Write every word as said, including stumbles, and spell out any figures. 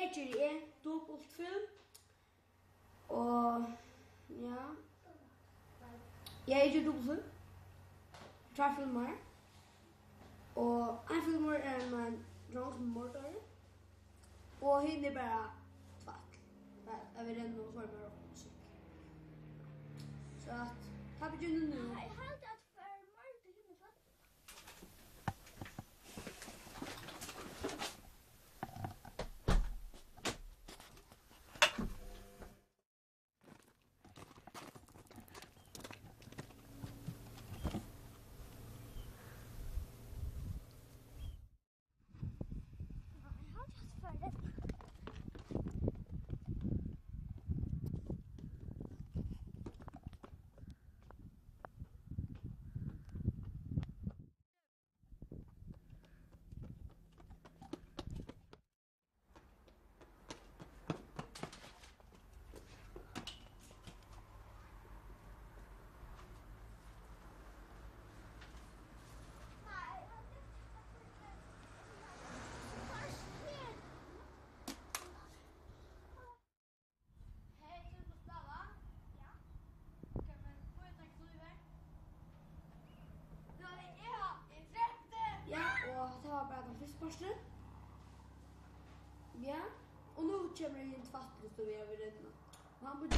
Her geri eg dupultfilm. Og, ja. Ja, eg geri dupultfilm. Tveir filmar. Og ein filmur er um ein drong sum er morðari. Og hin er bara tvætl. Bara, eg vil enn forma rokkmusikk. So at, tað byrjar nú. Eg haldi at for morgun Hey, tú vilt spæla? Ja. Okay, men hví er tað ikki tú í veg? Nei, eg havi drept teg! Ja, og tað var bara tann fyrsta parturin. Ja, og nú kemur ein tvætl, sum eg vil nevna. Og hann býr